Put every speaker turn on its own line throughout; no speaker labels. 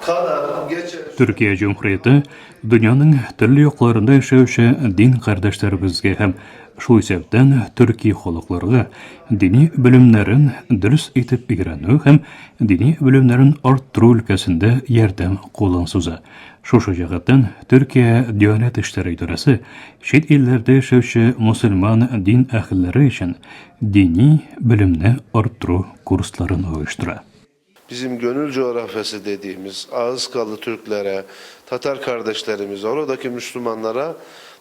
Kadar geçer.
Төркия Җөмһүрияте дөньяның төрле якларында яшәүче дин кардәшләребезгә һәм шул исәптән төрки халыкларга дини белемнәрен дөрес итеп өйрәнү һәм дини белемнәрен арттыру өлкәсендә ярдәм кулын суза. Шушы җәһәттән Төркия Диянәт эшләре идарәсе чит илләрдә яшәүче мөселман дин әһелләре өчен дини белемне арттыру курсларын оештыра.
Bizim gönül coğrafyası dediğimiz Ağızkalı Türklere, Tatar kardeşlerimize, oradaki Müslümanlara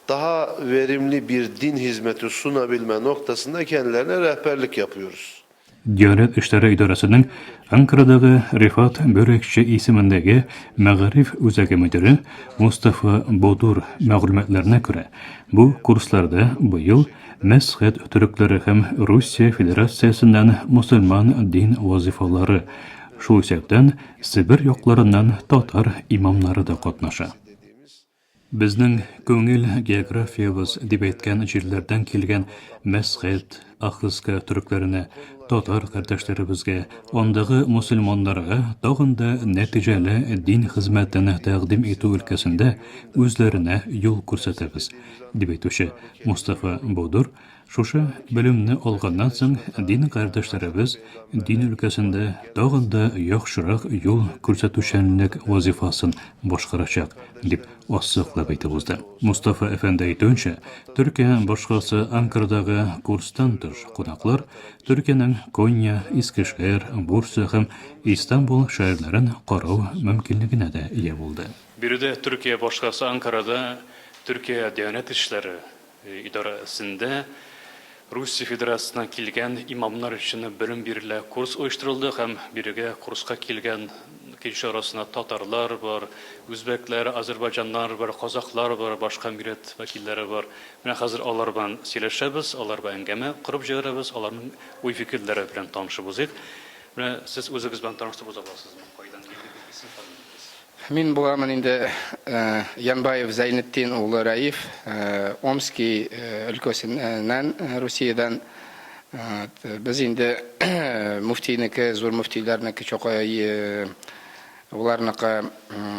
daha verimli bir din hizmeti sunabilme noktasında kendilerine rehberlik yapıyoruz.
Diyanet эшләре идарәсенең Анкарадагы Рифат Бөрекче исемендәге мәгариф үзәге мөдире Мустафа Бодур мәгълүматларына күрә, бу курсларда быел Мәсхәт төрекләре һәм Русия Федерациясеннән мөселман дин вазифалары, шул исәптән Себер якларыннан татар имамнары да катнаша. Безнең күңел географиябез дип әйткән җирләрдән килгән Мәсхәт, Ахыска төрекләренә, татар кардәшләребезгә, андагы мөселманнарга тагын да нәтиҗәле дин хезмәтен тәкъдим итү өлкәсендә үзләренә юл күрсәтәбез, дип әйтүче Мостафа Бодур Шушы белемне алганнан соң, дин кардәшләребез дин өлкәсендә тагын да яхшырак юл күрсәтүчәнлек вазифасын башкарачак, дип ассызыклап әйтеп узды. Мостафа әфәнде әйтүенчә, Төркия башкаласы Анкарадагы курстан тыш кунаклар Төркиянең Конья, Искешәһәр, Бурса һәм Истанбул шәһәрләрен карау мөмкинлегенә дә ия булды.
Биредә Төркия башкаласы Анкарада Төркия Диянәт эшләре Идарәсендә Русия Федерациясеннән килгән имамнар өчен белем бирелә курс оештырылды һәм бирегә курска килгән килүчеләр арасында татарлар бар, үзбәкләр, азербайҗаннар бар, казахлар бар, башка милләт вәкилләре бар. Менә хәзер алар белән сөйләшәбез, алар белән әңгәмә корып җибәрәбез, аларның уй-фикерләре белән танышып узыйк. Менә сез үзегез белән таныштырып уза аласызмы? Кайдан килдегез, исем-фамилиягез?
Мин буламын инде Янбаев Зәйнетдин улы Рәиф, Омски өлкәсеннән, Русиядән. Без инде мөфтинеке, зур мөфтиләрнеке чокай уларныкы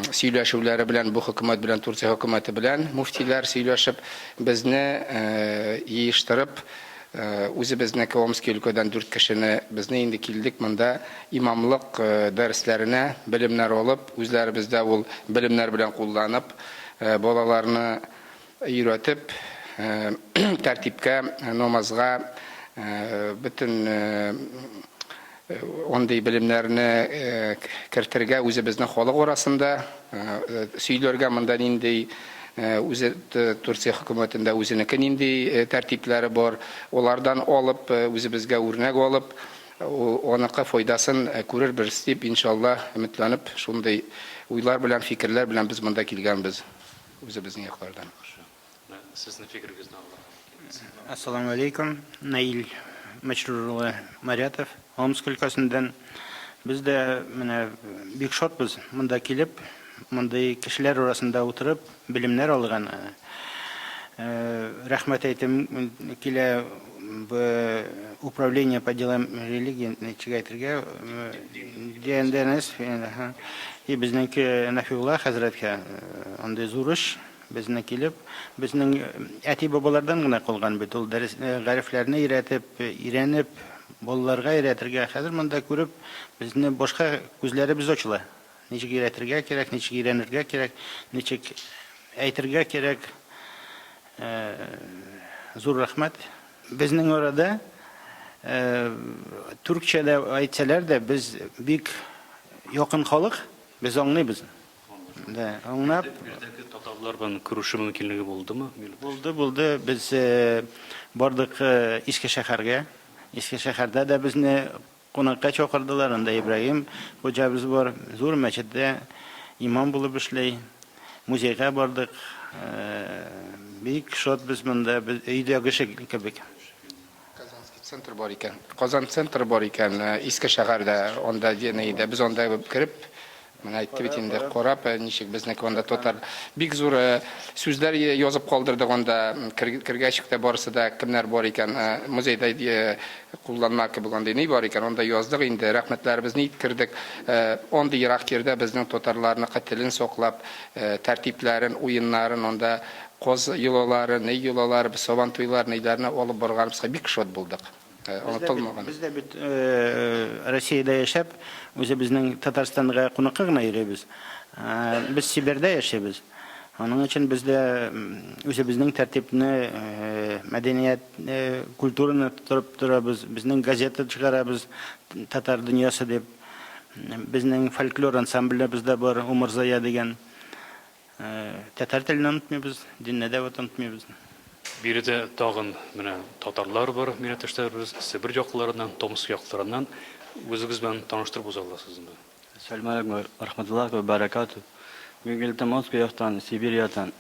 сөйләшүләре белән, бу хөкүмәт белән, Турция хөкүмәте белән мөфтиләр сөйләшеп, безне йыештырып, Үзебезнеке Омски өлкәдән дүрт кешене, безне инде килдек монда имамлык дәресләренә, белемнәр алып, үзләребездә ул белемнәр белән кулланып, балаларны өйрәтеп, тәртипкә, намазга, бөтен андый белемнәрне кертергә үзебезнең халык арасында сөйләргә, монда нинди үзе Турция хөкүмәтендә үзенеке нинди тәртипләре бар, алардан алып, үзебезгә үрнәк алып, аныкы файдасын күрербез дип, иншалла, өметләнеп, шундый уйлар белән, фикерләр белән без монда килгәнбез үзебезнең яклардан.
Сезнең фикерегезне алырга мөмкинбез.
Әссаламу алейкум, Наил Мәчрур улы Марятов, Омск өлкәсеннән. Без дә менә бик шатбыз монда килеп, мондый кешеләр арасында утырып, белемнәр алган. Рәхмәт әйтем килә управление по делам религии, ничек әйтергә, ДНС, и безнеңке Нафиулла хәзрәткә андый зур эш. Безне килеп, безнең әти-бабалардан гына калган бит ул дәрес, гарефләрне өйрәтеп, өйрәнеп, балаларга өйрәтергә. Хәзер монда күреп, безне башка күзләребез ачыла. Ничек өйрәтергә кирәк, ничек өйрәнергә кирәк, ничек әйтергә кирәк. Зур рәхмәт. Безнең арада төркчә дә әйтсәләр дә, без бик якын халык, без аңлыйбыз. Да, аңлап.
Биредәге татарлар белән күрешү мөмкинлеге булдымы?
Булды, булды. Без бардык Иске шәһәргә. Иске шәһәрдә дә безне кунакка чакырдылар. Анда Ибраһим хуҗабыз бар. Зур мәчеттә имам булып эшли. Музейга бардык. Бик шат без монда, без өйдәге кебек.
Казанский центр бар икән. Казан центр бар икән, Иске шәһәрдә, анда дә без анда кереп, Менә әйтте бит инде, карап, ничек безнеке анда татар бик зур сүзләр язып калдырдык анда. Кергәч тә барысы да кемнәр бар икән, музейда кулланма кебек андый ни бар икән, анда яздык инде, рәхмәтләребезне иткердек. Андый ерак җирдә безнең татарларныкы телен саклап, тәртипләрен, уеннарын анда каз йолалары, ни йолалары, сабан туйлар, ниләрне алып барганыбызга бик шат булдык. Онытылмаган.
Без дә бит Россиядә яшәп, үзебезнең Татарстанга кунакка гына йөрибез. Без Себердә яшибез. Аның өчен без дә үзебезнең тәртипне, мәдәният, культураны тотып торабыз. Безнең газета чыгарабыз, Татар дөньясы дип. Безнең фольклор ансамблебез дә бар, Умырзая дигән. Татар телен онытмыйбыз, динне дә онытмыйбыз.
Биредә тагын менә татарлар бар, милләттәшләребез, Себер якларыннан, Томск якларыннан. Үзегез белән таныштырып уза аласызмы?
Әссәламү алейкум вә рахматуллаһи вә бәрәкәтүһ. Мин килдем Омск яктан, Сибириядән.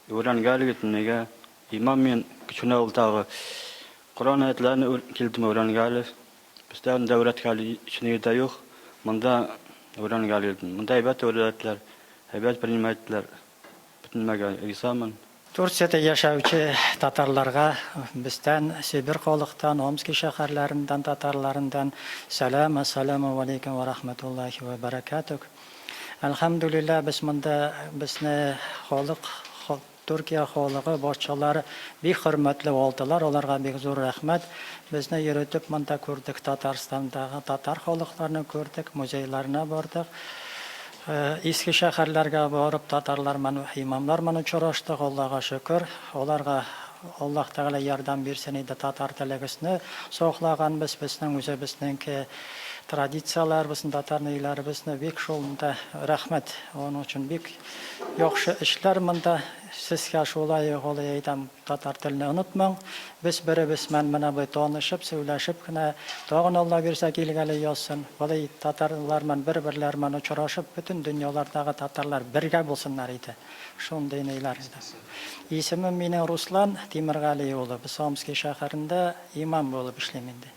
Өйрәнгәле киттем, нигә? Имам мин, кечкенә авылдагы. Коръән аятьләрен килдем өйрәнгәле. Бездә анда өйрәткәле һичнеге дә юк. Монда өйрәнгәле килдем. Монда әйбәт өйрәтәләр, әйбәт принимать иттеләр. Бөтен нәмәгә ризамын.
Турциядә яшәүче татарларга бездән, Себер халыктан, Омски шәһәрләреннән татарларындан сәлам, әссәламү галәйкүм вә рахмәтуллаһи вә бәрәкәтүһ. Әлхәмдүлилләһ, без монда безне халык, Төркия халыгы, башчылары бик хөрмәтле алдылар, аларга бик зур рәхмәт. Безне йөретеп монда күрдек Татарстандагы татар халыкларны күрдек, музейларына бардык. Иске шәһәрләргә барып татарлар менән, имамнар менән очраштык, Аллага шөкер. Аларга Аллаһ Тәгалә ярдәм бирсен иде, татар телебезне саклаганбыз, безнең үзебезнеңке традицияләребезне, татар ниләребезне бик шунда рәхмәт. Аның өчен бик Яхшы эшләр монда. Сезгә шулай ук алай әйтәм, татар телне онытмаң. Без беребез мән менә болай танышып, сөйләшеп кенә, тагын Алла бирсә килгәли язсын. Болай татарлар мән бер-берләр мән очрашып, бөтен дөньялардагы татарлар бергә булсыннар иде. Шундый ниләр иде. Исемем минем Руслан Тимергали улы. Без Омски шәһәрендә имам булып эшлим инде.